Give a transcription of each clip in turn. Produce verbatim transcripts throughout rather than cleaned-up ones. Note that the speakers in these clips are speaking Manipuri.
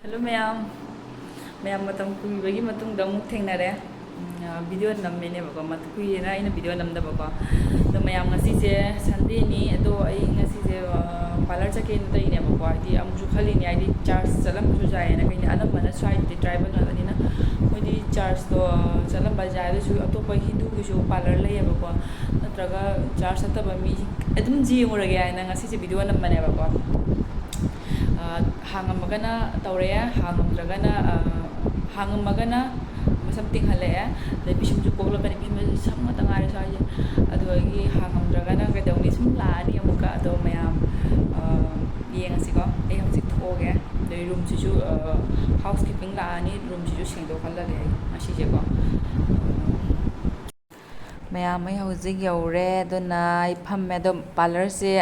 Hello ꯃꯌꯥꯝ, ꯃꯌꯥꯝ ꯃꯇꯝ ꯀꯨꯏꯕꯒꯤ ꯃꯇꯨꯡꯗ ꯑꯃꯨꯛ ꯊꯦꯡꯅꯔꯦ꯫ ꯎꯝ, ꯑ, video ꯅꯝꯃꯦꯅꯦꯕꯀꯣ, ꯃꯇꯝ ꯀꯨꯏꯔꯦꯅ ꯑꯩꯅ video ꯅꯝꯗꯕꯀꯣ꯫ ꯑꯗꯣ ꯃꯌꯥꯝ, ꯉꯁꯤꯁꯦ Sundayꯅꯤ, ꯑꯗꯣ ꯑꯩ ꯉꯁꯤꯁꯦ, ꯑ, parlour ꯆꯠꯀꯦꯅ ꯇꯧꯔꯤꯅꯦꯕꯀꯣ꯫ ꯍꯥꯏꯗꯤ ꯑꯃꯨꯛꯁꯨ ꯈꯜꯂꯤꯅꯦ, ꯍꯥꯏꯗꯤ church ꯆꯠꯂꯝꯕꯁꯨ ꯌꯥꯏꯌꯦꯅ꯫ ꯀꯩꯅꯣ, ꯑꯅꯝꯕꯅ ꯁ꯭ꯋꯥꯏꯗꯗꯤ tribal ꯉꯥꯛꯇꯅꯤꯅ ꯃꯣꯏꯗꯤ churchꯇꯣ ꯆꯠꯂꯝꯕ ꯌꯥꯏ, ꯑꯗꯨꯁꯨ ꯑꯇꯣꯞꯄ ꯍꯤꯟꯗꯨꯒꯤꯁꯨ parlour ꯂꯩꯌꯦꯕꯀꯣ꯫ ꯅꯠꯇ꯭ꯔꯒ church ꯆꯠꯇꯕ ꯃꯤ ꯑꯗꯨꯝ ꯌꯦꯡꯉꯨꯔꯒꯦ ꯍꯥꯏꯅ ꯉꯁꯤꯁꯦ video ꯅꯝꯕꯅꯦꯕꯀꯣ꯫ ꯑ, ꯍꯥꯡꯉꯝꯃꯒꯅ ꯇꯧꯔꯛꯑꯦ, ꯍꯥꯡꯉꯝꯗ꯭ꯔꯒꯅ, ꯑ, ꯍꯥꯡꯉꯝꯃꯒꯅ ꯃꯁꯝ ꯇꯤꯡꯍꯜꯂꯛꯑꯦ, ꯑꯗꯩ ꯄꯤꯁꯨꯝꯁꯨ ꯀꯣꯛꯂꯛꯀꯅꯤ, ꯄꯤꯁꯨꯝꯁꯨ ꯁꯝ ꯉꯥꯛꯇ ꯉꯥꯏꯔꯦ ꯁ꯭ꯋꯥꯏꯁꯦ꯫ ꯑꯗꯨꯗꯒꯤ ꯍꯥꯡꯉꯝꯗ꯭ꯔꯒꯅ ꯀꯩꯗꯧꯅꯤ, ꯁꯨꯝ ꯂꯥꯛꯑꯅꯤ ꯑꯃꯨꯛꯀ꯫ ꯑꯗꯣ ꯃꯌꯥꯝ, ꯑ, ꯌꯦꯡꯉꯁꯤꯀꯣ꯫ ꯑꯩ ꯍꯧꯖꯤꯛ ꯊꯣꯛꯑꯒꯦ꯫ ꯑꯗꯩ roomꯁꯤꯁꯨ, ꯑ, housekeeping ꯂꯥꯛꯑꯅꯤ, roomꯁꯤꯁꯨ ꯁꯦꯡꯗꯣꯛꯍꯜꯂꯒꯦ ꯑꯩ ꯉꯁꯤꯁꯦꯀꯣ꯫ ꯃꯌꯥꯝ, ꯑꯩ ꯍꯧꯖꯤꯛ ꯌꯧꯔꯦ, ꯑꯗꯨꯅ ꯑꯩ ꯐꯝꯃꯦ꯫ ꯑꯗꯣ parlourꯁꯦ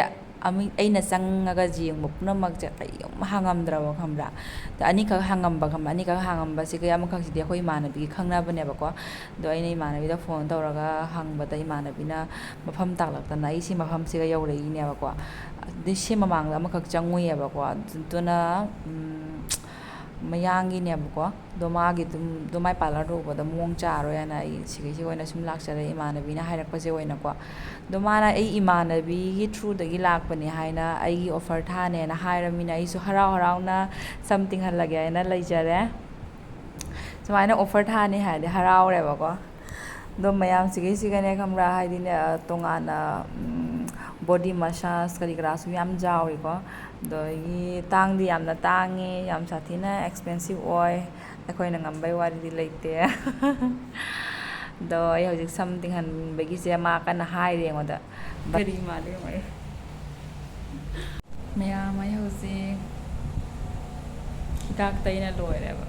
ꯑꯃ-, ꯑꯩꯅ ꯆꯪꯉꯒ ꯌꯦꯡꯕ ꯄꯨꯝꯅꯃꯛꯁꯦ ꯀꯩꯒꯨꯝꯕ ꯍꯥꯡꯉꯝꯗ꯭ꯔꯕ, ꯈꯪꯕ꯭ꯔꯥ? ꯑꯗ ꯑꯅꯤꯈꯛ ꯍꯥꯡꯉꯝꯕ, ꯈꯪꯕ꯭ꯔꯥ? ꯑꯅꯤꯈꯛ ꯍꯥꯡꯉꯝꯕꯁꯤꯒ ꯑꯃꯈꯛꯁꯤꯗꯤ ꯑꯩꯈꯣꯏ ꯏꯃꯥꯟꯅꯕꯤꯒꯤ ꯈꯪꯅꯕꯅꯦꯕꯀꯣ꯫ ꯑꯗꯣ ꯑꯩꯅ ꯏꯃꯥꯟꯅꯕꯤꯗ phone ꯇꯧꯔꯒ ꯍꯪꯕꯗ, ꯏꯃꯥꯟꯅꯕꯤꯅ ꯃꯐꯝ ꯇꯥꯛꯂꯛꯇꯅ ꯑꯩ ꯁꯤ ꯃꯐꯝꯁꯤꯒ ꯌꯧꯔꯛꯏꯅꯦꯕꯀꯣ꯫ ꯑꯗꯩ ꯁꯤ ꯃꯃꯥꯡꯗ ꯑꯃꯈꯛ ꯆꯪꯉꯨꯏꯌꯦꯕꯀꯣ, ꯑꯗꯨꯅ, ꯎꯝ, ꯃꯌꯥꯡꯒꯤꯅꯦꯕꯀꯣ꯫ ꯑꯗꯣ ꯃꯥꯒꯤ ꯑꯗꯨꯝ, ꯑꯗꯣ ꯃꯥꯏ parlourꯗꯣ ꯎꯕꯗ ꯃꯑꯣꯡ ꯆꯥꯔꯣꯏ ꯍꯥꯏꯅ ꯑꯩ ꯁꯤꯒꯤꯁꯤ ꯑꯣꯏꯅ ꯁꯨꯝ ꯂꯥꯛꯆꯔꯦ, ꯏꯃꯥꯟꯅꯕꯤꯅ ꯍꯥꯏꯔꯛꯄꯁꯦ ꯑꯣꯏꯅꯀꯣ꯫ ꯑꯗꯣ ꯃꯥꯅ ꯑꯩ ꯏꯃꯥꯟꯅꯕꯤꯒꯤ throughꯗꯒꯤ ꯂꯥꯛꯄꯅꯦ ꯍꯥꯏꯅ ꯑꯩꯒꯤ offer ꯊꯥꯅꯦꯅ ꯍꯥꯏꯔꯃꯤꯅ ꯑꯩꯁꯨ ꯍꯔꯥꯎ ꯍꯔꯥꯎꯅ ꯁꯝ ꯇꯤꯡꯍꯜꯂꯒꯦ ꯍꯥꯏꯅ ꯂꯩꯖꯔꯦ꯫ ꯁꯨꯃꯥꯏꯅ offer ꯊꯥꯅꯤ ꯍꯥꯏꯔꯗꯤ ꯍꯔꯥꯎꯔꯦꯕꯀꯣ꯫ ꯑꯗꯣ ꯃꯌꯥꯝ ꯁꯤꯒꯩꯁꯤꯒꯅꯦ, ꯈꯪꯕ꯭ꯔꯥ, ꯍꯥꯏꯗꯤꯅꯦ, ꯑ, ꯇꯣꯉꯥꯟꯅ, ꯎꯝ, body massage ꯀꯔꯤ ꯀꯔꯥꯁꯨ ꯌꯥꯝ ꯌꯥꯎꯔꯤꯀꯣ꯫ ꯑꯗꯒꯤ ꯇꯥꯡꯗꯤ ꯌꯥꯝꯅ ꯇꯥꯡꯉꯤ, ꯌꯥꯝ ꯁꯥꯊꯤꯅ expensive ꯑꯣꯏ꯫ ꯑꯩꯈꯣꯏꯅ ꯉꯝꯕꯩ ꯋꯥꯔꯤꯗꯤ ꯂꯩꯇꯦ꯫ ꯑꯗꯣ ꯑꯩ ꯍꯧꯖꯤꯛ ꯁꯝ ꯇꯤꯡꯍꯟꯕꯒꯤꯁꯦ ꯃꯥ ꯀꯟꯅ ꯍꯥꯏꯔꯤ ꯑꯩꯉꯣꯟꯗ꯫ ꯀꯔꯤ ꯃꯥꯜꯂꯤ ꯌꯦꯡꯉꯣ ꯑꯩ꯫ ꯃꯌꯥꯝ, ꯑꯩ ꯍꯧꯖꯤꯛ ꯍꯤꯗꯥꯛ ꯇꯩꯅ ꯂꯣꯏꯔꯦꯕ꯫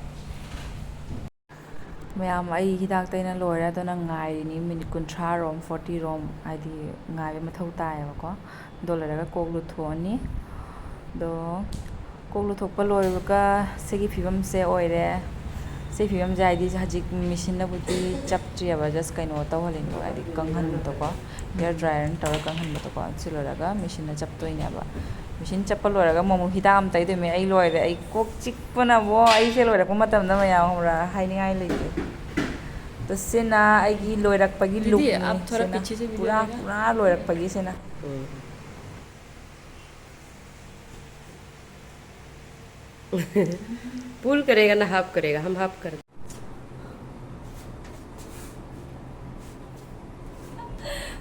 ꯃꯌꯥꯝ, ꯑꯩ ꯍꯤꯗꯥꯛ ꯇꯩꯅ ꯂꯣꯏꯔꯦ, ꯑꯗꯨꯅ ꯉꯥꯏꯔꯤꯅꯤ minute ꯀꯨꯟꯊ꯭ꯔꯥ ꯔꯣꯝ, forty ꯔꯣꯝ, ꯍꯥꯏꯗꯤ ꯉꯥꯏꯕ ꯃꯊꯧ ꯇꯥꯏꯌꯦꯕꯀꯣ꯫ ꯑꯗꯨ ꯂꯣꯏꯔꯒ ꯀꯣꯛ ꯂꯨꯊꯣꯛꯑꯅꯤ꯫ ꯑꯗꯣ ꯀꯣꯛ ꯂꯨꯊꯣꯛꯄ ꯂꯣꯏꯕꯒ ꯁꯤꯒꯤ ꯐꯤꯕꯝꯁꯦ ꯑꯣꯏꯔꯦ꯫ ꯁꯤꯒꯤ ꯐꯤꯕꯝꯁꯦ ꯍꯥꯏꯗꯤ ꯍꯧꯖꯤꯛ machineꯅꯕꯨꯗꯤ ꯆꯞꯇ꯭ꯔꯤꯑꯕ, just ꯀꯩꯅꯣ ꯇꯧꯍꯜꯂꯤꯅꯦꯕ, ꯍꯥꯏꯗꯤ ꯀꯪꯍꯟꯕꯗꯣꯀꯣ, hair dryerꯅ ꯇꯧꯔꯒ ꯀꯪꯍꯟꯕꯗꯣꯀꯣ꯫ ꯁꯤ ꯂꯣꯏꯔꯒ machineꯅ ꯆꯞꯇꯣꯏꯅꯦꯕ꯫ ꯁꯤꯟ ꯆꯠꯄ ꯂꯣꯏꯔꯒ ꯃꯣꯃꯣ ꯍꯤꯗꯥꯛ ꯑꯃ ꯇꯩꯗꯣꯏꯃꯦ꯫ ꯑꯩ ꯂꯣꯏꯔꯦ, ꯑꯩ ꯀꯣꯛ ꯆꯤꯛꯄꯅꯕꯣ꯫ ꯑꯩꯁꯦ ꯂꯣꯏꯔꯛꯄ ꯃꯇꯝꯗ ꯃꯌꯥꯝ ꯈꯪꯕ꯭ꯔꯥ, ꯍꯥꯏꯅꯤꯡꯉꯥꯏ ꯂꯩꯇꯦ꯫ ꯑꯗꯣ ꯁꯤꯅ ꯑꯩꯒꯤ ꯂꯣꯏꯔꯛꯄꯒꯤ ꯂꯨꯛꯅꯤ꯫ ꯁꯤꯅ ꯄꯨꯔꯥ, ꯄꯨꯔꯥ ꯂꯣꯏꯔꯛꯄꯒꯤ ꯁꯤꯅ꯫ ꯎꯝ꯫ पूल करेगा ना हाफ करेगा? हम हाफ कर।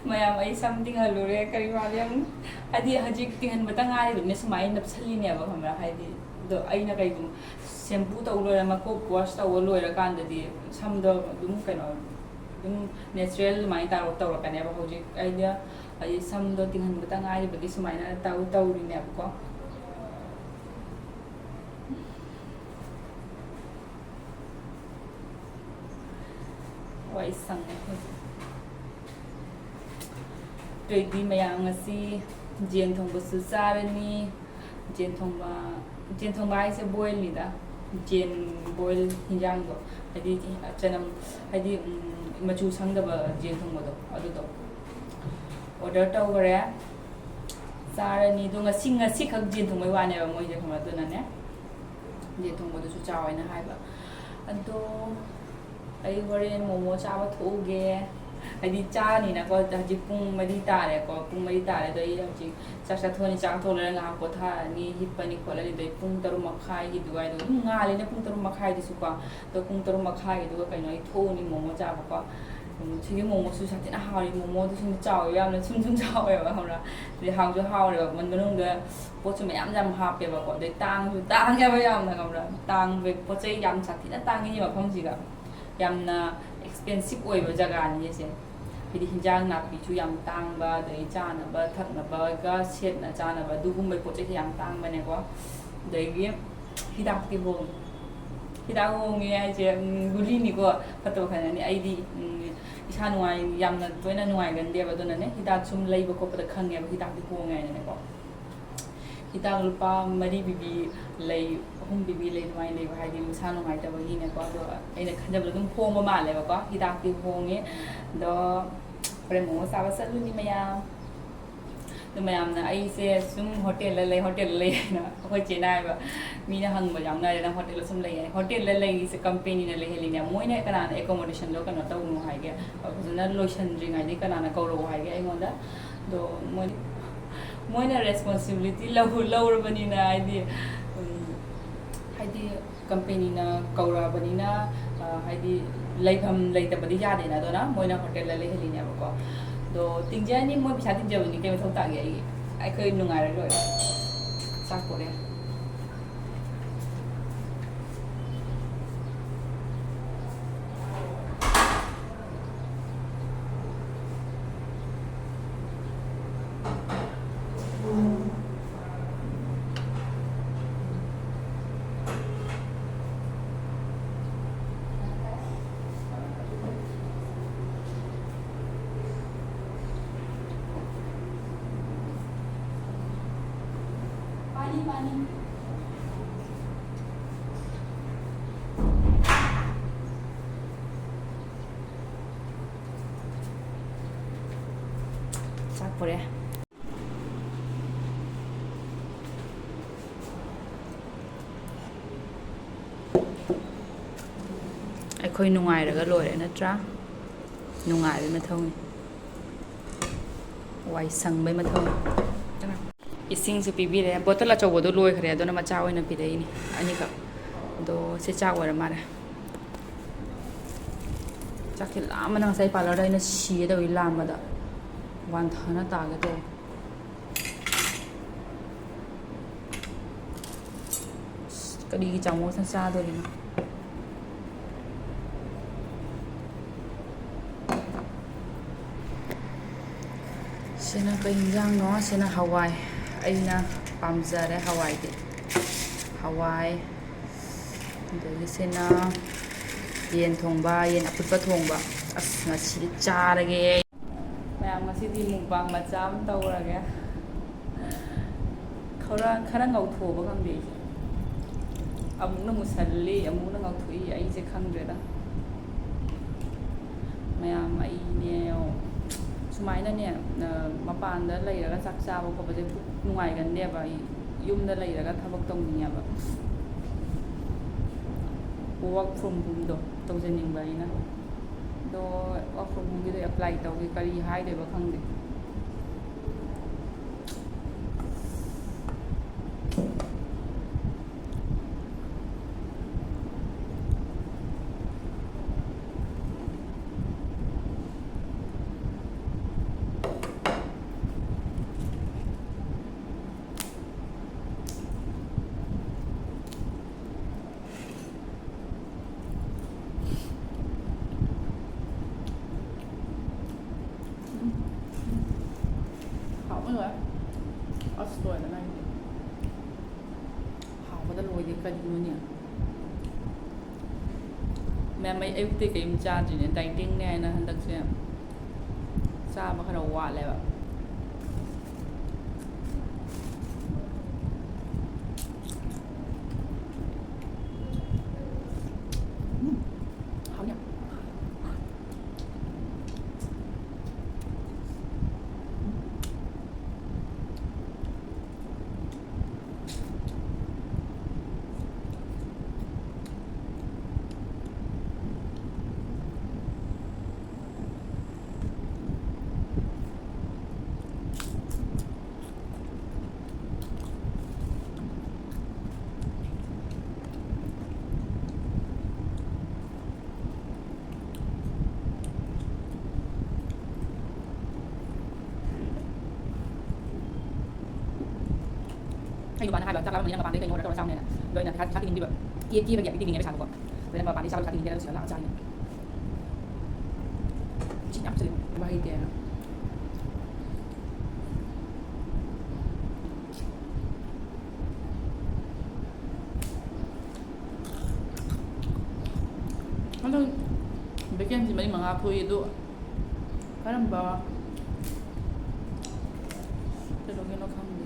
ꯃꯌꯥꯝ, ꯑꯩ ꯁꯝ ꯇꯤꯡꯍꯜꯂꯨꯔꯦ꯫ ꯀꯔꯤ ꯃꯥꯜꯂꯤ ꯌꯦꯡꯉꯨ꯫ ꯍꯥꯏꯗꯤ ꯍꯧꯖꯤꯛ ꯇꯤꯡꯍꯟꯕꯇ ꯉꯥꯏꯔꯤꯕꯅꯤꯅ ꯁꯨꯃꯥꯏꯅ ꯅꯞꯁꯜꯂꯤꯅꯦꯕ, ꯈꯪꯕ꯭ꯔꯥ? ꯍꯥꯏꯗꯤ, ꯑꯗꯣ ꯑꯩꯅ ꯀꯩꯒꯨꯝꯕ ꯁꯦꯝꯄꯨ ꯇꯧ ꯂꯣꯏꯔ, ꯃꯀꯣꯛ ꯋꯥꯁ ꯇꯧꯕ ꯂꯣꯏꯔꯀꯥꯟꯗꯗꯤ ꯁꯝꯗꯣ ꯑꯗꯨꯝ ꯀꯩꯅꯣ, ꯑꯗꯨꯝ ꯅꯦꯆꯔꯦꯜ ꯑꯗꯨꯃꯥꯏꯅ ꯇꯧꯔ-, ꯇꯧꯔꯛꯀꯅꯦꯕ꯫ ꯍꯧꯖꯤꯛ ꯑꯩꯅ ꯍꯥꯏꯗꯤ ꯁꯝꯗꯣ ꯇꯤꯡꯍꯟꯕꯇ ꯉꯥꯏꯔꯤꯕꯒꯤ ꯁꯨꯃꯥꯏꯅ ꯇꯧ-, ꯇꯧꯔꯤꯅꯦꯕꯀꯣ꯫ ꯋꯥꯏ ꯁꯪꯉꯦ ꯍꯧꯖꯤꯛ꯫ ꯑꯗꯨꯏꯗꯤ ꯃꯌꯥꯝ ꯉꯁꯤ ꯌꯦꯟ ꯊꯣꯡꯕꯁꯨ ꯆꯥꯔꯅꯤ꯫ ꯌꯦꯟ ꯊꯣꯡꯕ, ꯌꯦꯟ ꯊꯣꯡꯕ ꯍꯥꯏꯁꯦ ꯕꯣꯏꯜꯅꯤꯗ꯫ ꯌꯦꯟ ꯕꯣꯏꯜ ꯍꯤꯟꯖꯥꯡꯗꯣ, ꯍꯥꯏꯗꯤ ꯆꯅꯝ, ꯍꯥꯏꯗꯤ, ꯎꯝ, ꯃꯆꯨ ꯁꯪꯗꯕ ꯌꯦꯟ ꯊꯣꯡꯕꯗꯣ, ꯑꯗꯨꯗꯣ ꯑꯣꯔꯗꯔ ꯇꯧꯈꯔꯦ꯫ ꯆꯥꯔꯅꯤ꯫ ꯑꯗꯣ ꯉꯁꯤ, ꯉꯁꯤꯈꯛ ꯌꯦꯟ ꯊꯣꯡꯕꯩ ꯋꯥꯅꯦꯕ ꯃꯣꯏꯁꯦ, ꯈꯪꯕ꯭ꯔꯥ? ꯑꯗꯨꯅꯅꯦ, ꯌꯦꯟ ꯊꯣꯡꯕꯗꯨꯁꯨ ꯆꯥꯎ ꯍꯥꯏꯅ ꯍꯥꯏꯕ꯫ ꯑꯗꯣ ꯑꯩ ꯍꯣꯔꯦꯟ ꯃꯣꯃꯣ ꯆꯥꯕ ꯊꯣꯛꯎꯒꯦ꯫ ꯍꯥꯏꯗꯤ ꯆꯥꯔꯅꯤꯅꯀꯣ, ꯍꯧꯖꯤꯛ ꯄꯨꯡ ꯃꯔꯤ ꯇꯥꯔꯦꯀꯣ, ꯄꯨꯡ ꯃꯔꯤ ꯇꯥꯔꯦ꯫ ꯑꯗꯣ ꯑꯩ ꯍꯧꯖꯤꯛ ꯆꯥꯛ ꯆꯥꯊꯣꯛꯑꯅꯤ, ꯆꯥꯛ ꯊꯣꯛꯂꯒ ꯉꯥꯏꯍꯥꯛ ꯄꯣꯊꯥꯔꯅꯤ, ꯍꯤꯞꯄꯅꯤ ꯈꯣꯠꯂꯅꯤ꯫ ꯑꯗꯩ ꯄꯨꯡ ꯇꯔꯨꯛ ꯃꯈꯥꯏꯒꯤ ꯑꯗꯨꯋꯥꯏꯗ ꯑꯗꯨꯝ ꯉꯥꯜꯂꯤꯅ, ꯄꯨꯡ ꯇꯔꯨꯛ ꯃꯈꯥꯏꯗꯨꯁꯨꯀꯣ꯫ ꯑꯗꯣ ꯄꯨꯡ ꯇꯔꯨꯛ ꯃꯈꯥꯏꯒꯤꯗꯨꯒ ꯀꯩꯅꯣ, ꯑꯩ ꯊꯣꯛꯎꯅꯤ ꯃꯣꯃꯣ ꯆꯥꯕꯀꯣ꯫ ꯎꯝ, ꯁꯤꯒꯤ ꯃꯣꯃꯣꯁꯨ ꯁꯥꯊꯤꯅ ꯍꯥꯎꯔꯤ꯫ ꯃꯣꯃꯣꯗꯨꯁꯨ ꯆꯥꯎꯋꯦꯕ, ꯌꯥꯝꯅ ꯁꯨꯝ ꯁꯨꯝ ꯆꯥꯎꯋꯦꯕ, ꯈꯪꯕ꯭ꯔꯥ? ꯑꯗꯩ ꯍꯥꯎꯁꯨ ꯍꯥꯎꯔꯦꯕ, ꯃꯅꯨꯡꯗ ꯄꯣꯠꯁꯨ ꯃꯌꯥꯝ ꯌꯥꯝ ꯍꯥꯞꯄꯦꯕꯀꯣ꯫ ꯑꯗꯩ ꯇꯥꯡꯁꯨ ꯇꯥꯡꯉꯦꯕ ꯌꯥꯝꯅ, ꯈꯪꯕ꯭ꯔꯥ? ꯇꯥꯡꯕ ꯄꯣꯠ ꯆꯩ ꯌꯥꯝ ꯁꯥꯊꯤꯅ ꯇꯥꯡꯉꯤ ꯃꯐꯝꯁꯤꯒ꯫ ꯌꯥꯝꯅ ꯑꯦꯛꯁꯄꯦꯟꯁꯤꯞ ꯑꯣꯏꯕ ꯖꯒꯥꯅꯤ ꯁꯦ꯫ ꯍꯥꯏꯗꯤ ꯍꯤꯟꯖꯥꯡ ꯅꯥꯄꯤꯁꯨ ꯌꯥꯝ ꯇꯥꯡꯕ, ꯑꯗꯩ ꯆꯥꯅꯕ ꯊꯛꯅꯕꯒ ꯁꯦꯠꯅ ꯆꯥꯅꯕ ꯑꯗꯨꯒꯨꯝꯕꯩ ꯄꯣꯠ ꯆꯩꯁꯦ ꯌꯥꯝ ꯇꯥꯡꯕꯅꯦꯀꯣ꯫ ꯑꯗꯒꯤ ꯍꯤꯗꯥꯛꯇꯤ ꯍꯣꯡꯉꯤ꯫ ꯍꯤꯗꯥꯛ ꯍꯣꯡꯉꯦ ꯍꯥꯏꯁꯦ, ꯎꯝ, ꯒꯨꯂꯤꯅꯤꯀꯣ, ꯐꯠꯇꯕ ꯈꯟꯅꯅꯤ꯫ ꯑꯩꯗꯤ, ꯎꯝ, ꯏꯁꯥ ꯅꯨꯡꯉꯥꯏ-, ꯌꯥꯝꯅ ꯇꯣꯏꯅ ꯅꯨꯡꯉꯥꯏꯒꯟꯗꯦꯕ, ꯑꯗꯨꯅꯅꯦ ꯍꯤꯗꯥꯛ ꯁꯨꯝ ꯂꯩꯕ ꯈꯣꯠꯄꯗ ꯈꯪꯉꯦꯕ ꯍꯤꯗꯥꯛꯇꯤ ꯍꯣꯡꯉꯦ ꯍꯥꯏꯅꯅꯦꯀꯣ꯫ ꯍꯤꯗꯥꯛ ꯂꯨꯄꯥ ꯃꯔꯤ ꯄꯤꯕꯤ ꯂꯩ, ꯑꯍꯨꯝ ꯄꯤꯕꯤ ꯂꯩ ꯑꯗꯨꯃꯥꯏꯅ ꯂꯩꯕ, ꯍꯥꯏꯗꯤ ꯃꯁꯥ ꯅꯨꯡꯉꯥꯏꯇꯕꯒꯤꯅꯦꯀꯣ꯫ ꯑꯗꯣ ꯑꯩꯅ ꯈꯟꯖꯕꯗ ꯑꯗꯨꯝ ꯍꯣꯡꯕ ꯃꯥꯜꯂꯦꯕꯀꯣ, ꯍꯤꯗꯥꯛꯇꯤ ꯍꯣꯡꯉꯦ꯫ ꯑꯗꯣ ꯍꯣꯔꯦꯟ ꯃꯣꯃꯣ ꯆꯥꯕ ꯆꯠꯂꯨꯅꯤ ꯃꯌꯥꯝ꯫ ꯑꯗꯨ ꯃꯌꯥꯝꯅ ꯑꯩꯁꯦ ꯁꯨꯝ ꯍꯣꯇꯦꯜꯗ ꯂꯩ, ꯍꯣꯇꯦꯜꯗ ꯂꯩ ꯍꯥꯏꯅ ꯑꯩꯈꯣꯏ ꯆꯦꯅ ꯍꯥꯏꯕ, ꯃꯤꯅ ꯍꯪꯕ ꯌꯥꯎꯅꯔꯦ, "ꯅꯪ ꯍꯣꯇꯦꯜꯗ ꯁꯨꯝ ꯂꯩ ꯍꯥꯏ?" ꯍꯣꯇꯦꯜꯗ ꯂꯩꯔꯤꯁꯦ ꯀꯝꯄꯦꯅꯤꯅ ꯂꯩꯍꯜꯂꯤꯅꯦ, ꯃꯣꯏꯅ ꯀꯅꯥꯅ ꯑꯦꯀꯣꯃꯣꯗꯦꯁꯟꯗꯣ ꯀꯩꯅꯣ ꯇꯧꯅꯣ ꯍꯥꯏꯒꯦ? ꯐꯖꯅ ꯂꯣꯏꯁꯟꯗ꯭ꯔꯤꯉꯩꯗꯒꯤ ꯀꯅꯥꯅ ꯀꯧꯔꯛꯑꯣ ꯍꯥꯏꯒꯦ ꯑꯩꯉꯣꯟꯗ? ꯑꯗꯣ ꯃꯣꯏ, ꯃꯣꯏꯅ ꯔꯦꯁꯄꯣꯟꯁꯤꯕꯤꯂꯤꯇꯤ ꯂꯧ-, ꯂꯧꯔꯕꯅꯤꯅ ꯍꯥꯏꯗꯤ, ꯎꯝ, ꯍꯥꯏꯗꯤ ꯀꯝꯄꯦꯅꯤꯅ ꯀꯧꯔꯛꯑꯕꯅꯤꯅ, ꯑ, ꯍꯥꯏꯗꯤ ꯂꯩꯐꯝ ꯂꯩꯇꯕꯗꯤ ꯌꯥꯗꯦꯅ, ꯑꯗꯨꯅ ꯃꯣꯏꯅ ꯍꯣꯇꯦꯜꯗ ꯂꯩꯍꯜꯂꯤꯅꯦꯕꯀꯣ꯫ ꯑꯗꯣ ꯇꯤꯡꯖꯅꯤ, ꯃꯣꯏ ꯄꯩꯁꯥ ꯇꯤꯡꯖꯕꯅꯤ, ꯀꯩ ꯃꯊꯧ ꯇꯥꯒꯦ? ꯑꯩ, ꯑꯩꯈꯣꯏ ꯅꯨꯡꯉꯥꯏꯔ ꯂꯣꯏꯔꯦ꯫ ꯆꯥꯛ ꯄꯣꯔꯦ꯫ पानी, पानी। ꯆꯥꯛ ꯄꯨꯔꯦ꯫ ꯑꯩꯈꯣꯏ ꯅꯨꯡꯉꯥꯏꯔꯒ ꯂꯣꯏꯔꯦ ꯅꯠꯇ꯭ꯔꯥ? ꯅꯨꯡꯉꯥꯏꯕꯩ ꯃꯊꯧꯅꯤ꯫ ꯋꯥꯏ ꯁꯪꯕꯩ ꯃꯊꯧꯅꯤ꯫ ꯏꯁꯤꯡꯁꯨ ꯄꯤꯕꯤꯔꯦ꯫ ꯕꯣꯇꯜ ꯑꯆꯧꯕꯗꯣ ꯂꯣꯏꯈ꯭ꯔꯦ, ꯑꯗꯨꯅ ꯃꯆꯥ ꯑꯣꯏꯅ ꯄꯤꯔꯛꯏꯅꯤ ꯑꯅꯤꯈꯛ꯫ ꯑꯗꯣ ꯁꯤ ꯆꯥꯛ ꯑꯣꯏꯔ ꯃꯥꯜꯂꯦ꯫ ꯆꯥꯛꯁꯦ ꯂꯥꯝꯕꯅ ꯉꯁꯥꯏ ꯄꯥꯔꯂꯔꯗ ꯑꯩꯅ ꯁꯤꯒꯦ ꯇꯧꯏ ꯂꯥꯝꯕꯗ꯫ ꯋꯥꯟꯊꯅ ꯇꯥꯒꯦ ꯇꯧꯏ꯫ ꯑꯁ, ꯀꯔꯤꯒꯤ ꯆꯥꯃꯁꯅ ꯆꯥꯗꯣꯔꯤꯅꯣ? ꯁꯤꯅ ꯀꯩ ꯏꯟꯖꯥꯡꯅꯣ? ꯁꯤꯅ ꯍꯋꯥꯏ꯫ ꯑꯩꯅ ꯄꯥꯝꯖꯔꯦ ꯍꯋꯥꯏꯗꯤ꯫ ꯍꯋꯥꯏ꯫ ꯑꯗꯒꯤ ꯁꯤꯅ ꯌꯦꯟ ꯊꯣꯡꯕ, ꯌꯦꯟ ꯑꯐꯨꯠꯄ ꯊꯣꯡꯕ꯫ ꯑꯁ, ꯉꯁꯤꯗꯤ ꯆꯥꯔꯒꯦ꯫ ꯃꯌꯥꯝ, ꯉꯁꯤꯗꯤ ꯃꯨꯛꯕꯥꯡ ꯃꯆꯥ ꯑꯃ ꯇꯧꯔꯒꯦ꯫ ꯈꯔ, ꯈꯔ ꯉꯧꯊꯣꯛꯑꯕ ꯈꯪꯗꯦ ꯑꯩꯁꯦ꯫ ꯑꯃꯨꯛꯅ ꯃꯨꯁꯜꯂꯤ, ꯑꯃꯨꯛꯅ ꯉꯧꯊꯣꯛꯏ, ꯑꯩꯁꯦ ꯈꯪꯗ꯭ꯔꯦꯗ꯫ ꯃꯌꯥꯝ, ꯑꯩꯅꯦ, ꯁꯨꯃꯥꯏꯅꯅꯦ, ꯑ, ꯃꯄꯥꯟꯗ ꯂꯩꯔꯒ ꯆꯥꯛ ꯆꯥꯕ ꯈꯣꯠꯄꯁꯦ ꯄꯨꯛ ꯅꯨꯡꯉꯥꯏꯒꯟꯗꯦꯕ꯫ ꯑꯩ ꯌꯨꯝꯗ ꯂꯩꯔꯒ ꯊꯕꯛ ꯇꯧꯅꯤꯡꯉꯦꯕ꯫ Work from homeꯗꯣ ꯇꯧꯖꯅꯤꯡꯕ ꯑꯩꯅ꯫ ꯑꯗꯣ work from homeꯒꯤꯗꯣ apply ꯇꯧꯒꯦ, ꯀꯔꯤ ꯍꯥꯏꯗꯣꯏꯕ ꯈꯪꯗꯦ꯫ ꯍꯥꯎꯕ ꯂꯣꯏꯔꯦ꯫ ꯑꯁ, ꯂꯣꯏꯔꯦ ꯅꯪꯒꯤ꯫ ꯍꯥꯎꯕꯗ ꯂꯣꯏꯔꯦ ꯀꯔꯤꯅꯣꯅꯦ? ꯃꯌꯥꯝ, ꯑꯩ ꯑꯌꯨꯛꯇꯤ ꯀꯔꯤꯝ ꯆꯥꯗ꯭ꯔꯤꯅꯦ, dietingꯅꯦ ꯍꯥꯏꯅ ꯍꯟꯗꯛꯁꯦ ꯆꯥꯕ ꯈꯔ ꯋꯥꯠꯂꯦꯕ꯫ ꯎꯝ, ꯍꯥꯎꯅꯤ꯫ ꯑꯩ ꯅꯨꯄꯥꯅ ꯍꯥꯏꯕ, "ꯆꯥꯛ ꯂꯥꯝꯃꯝꯃꯅꯤ ꯅꯪ ꯃꯄꯥꯟꯗꯒꯤ ꯀꯩꯅꯣ order ꯇꯧꯔ ꯆꯥꯎꯅꯦꯅ"꯫ ꯑꯗꯣ ꯑꯩꯅ ꯄꯩꯁꯥ, ꯄꯩꯁꯥ ꯇꯤꯡꯍꯟꯕꯤꯕ꯫ ꯀꯦ-, ꯀꯦꯕꯒꯤ ꯄꯤꯕꯤꯅꯦ ꯄꯩꯁꯥꯗꯣꯀꯣ꯫ ꯑꯗꯣ ꯑꯩꯅ ꯃꯄꯥꯟꯗꯒꯤ ꯆꯥꯕ ꯄꯩꯁꯥ ꯇꯤꯡꯍꯟꯒꯦ ꯍꯥꯏꯔꯒ ꯁꯤꯗ ꯂꯥꯛꯑ ꯆꯥꯔꯤꯅꯦ꯫ ꯃꯍꯩ ꯇꯦꯟ꯫ ꯍꯟꯗꯛ vacancy ꯃꯔꯤ ꯃꯉꯥ ꯊꯣꯛꯏ, ꯑꯗꯨ ꯀꯔꯝꯕ ꯀꯩꯅꯣꯒꯤꯅꯣ ꯈꯪꯗꯦ,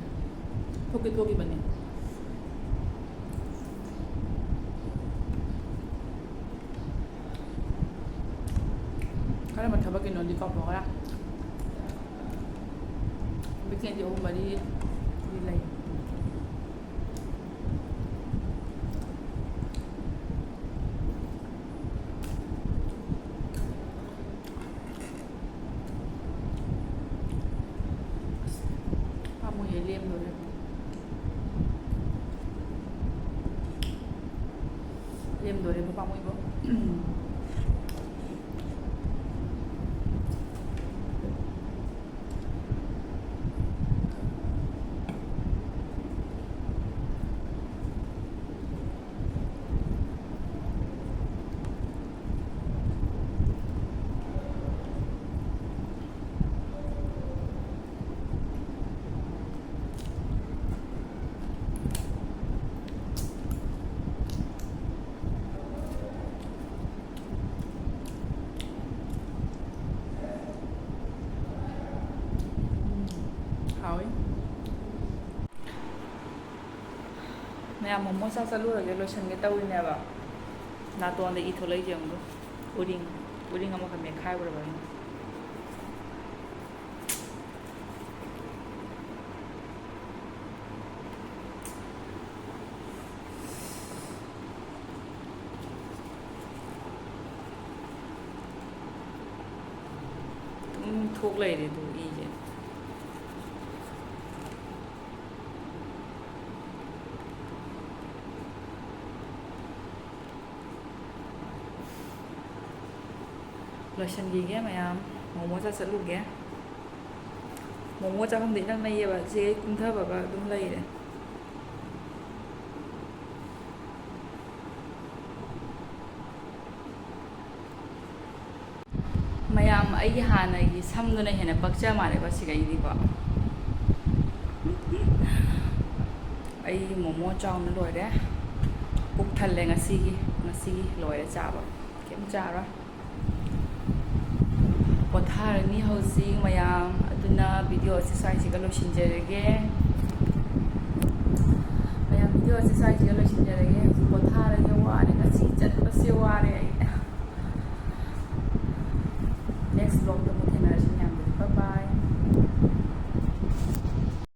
ꯊꯣꯛꯇꯤ ꯊꯣꯛꯈꯤꯕꯅꯤ꯫ ꯀꯔꯝꯕ ꯊꯕꯛꯀꯤꯅꯣꯗꯤ ꯀꯥꯎꯊꯣꯛꯈ꯭ꯔꯦ꯫ Weekend ꯑꯍꯨꯝ ꯃꯔꯤ ꯂꯩ꯫ ꯑꯁ, ꯄꯥꯝꯃꯨꯏꯌꯦ, ꯂꯦꯝꯗꯣꯔꯦ꯫ ꯂꯦꯝꯗꯣꯔꯦꯕ, ꯄꯥꯝꯃꯨꯏꯕ꯫ ꯍꯥꯎꯋꯤ꯫ ꯃꯌꯥꯝ ꯃꯣꯃꯣ ꯆꯥ ꯆꯠꯂꯨꯔꯒꯦ, ꯂꯣꯏꯁꯟꯒꯦ ꯇꯧꯔꯤꯅꯦꯕ꯫ ꯅꯥꯇꯣꯟꯗ ꯏ ꯊꯣꯛꯂꯛꯏꯁꯦ ꯌꯦꯡꯉꯨ꯫ ꯎꯔꯤꯡ, ꯎꯔꯤꯡ ꯑꯃꯈꯛ ꯃꯦꯠꯈꯥꯏꯔꯨꯔꯕ ꯑꯩꯅ꯫ ꯑꯗꯨꯝ ꯊꯣꯛ ꯂꯩꯔꯦ ꯑꯗꯨ ꯏꯁꯦ꯫ ꯂꯣꯏꯁꯟꯈꯤꯒꯦ ꯃꯌꯥꯝ, ꯃꯣꯃꯣ ꯆꯥ ꯆꯠꯂꯨꯒꯦ꯫ ꯃꯣꯃꯣ ꯆꯥꯐꯝꯗ ꯏꯅꯛ ꯅꯛꯏꯌꯦꯕ, ꯁꯤ ꯑꯩ ꯀꯨꯝꯊꯕꯒ ꯑꯗꯨꯝ ꯂꯩꯔꯦ꯫ ꯃꯌꯥꯝ, ꯑꯩꯒꯤ ꯍꯥꯟꯅꯒꯤ ꯁꯝꯗꯨꯅ ꯍꯦꯟꯅ ꯄꯛꯆ ꯃꯥꯜꯂꯦꯀꯣ ꯁꯤꯒꯩꯗꯤꯀꯣ꯫ ꯑꯩ ꯃꯣꯃꯣ ꯆꯥꯎꯅ ꯂꯣꯏꯔꯦ꯫ ꯄꯨꯛ ꯊꯜꯂꯦ ꯉꯁꯤꯒꯤ, ꯉꯁꯤꯒꯤ ꯂꯣꯏꯔꯦ ꯆꯥꯕ꯫ ꯀꯩꯝ ꯆꯥꯔꯣꯏ꯫ ꯄꯣꯊꯥꯔꯅꯤ ꯍꯧꯖꯤꯛ ꯃꯌꯥꯝ꯫ ꯑꯗꯨꯅ video ꯑꯁꯤ ꯁ꯭ꯋꯥꯏꯁꯤꯒ ꯂꯣꯏꯁꯤꯟꯖꯔꯒꯦ꯫ ꯃꯌꯥꯝ, video ꯑꯁꯤ ꯁ꯭ꯋꯥꯏꯁꯤꯒ ꯂꯣꯏꯁꯤꯟꯖꯔꯒꯦ꯫ ꯍꯧꯖꯤꯛ ꯄꯣꯊꯥꯔꯒꯦ꯫ ꯋꯥꯔꯦ ꯉꯁꯤ ꯆꯠꯄꯁꯦ, ꯋꯥꯔꯦ ꯑꯩ꯫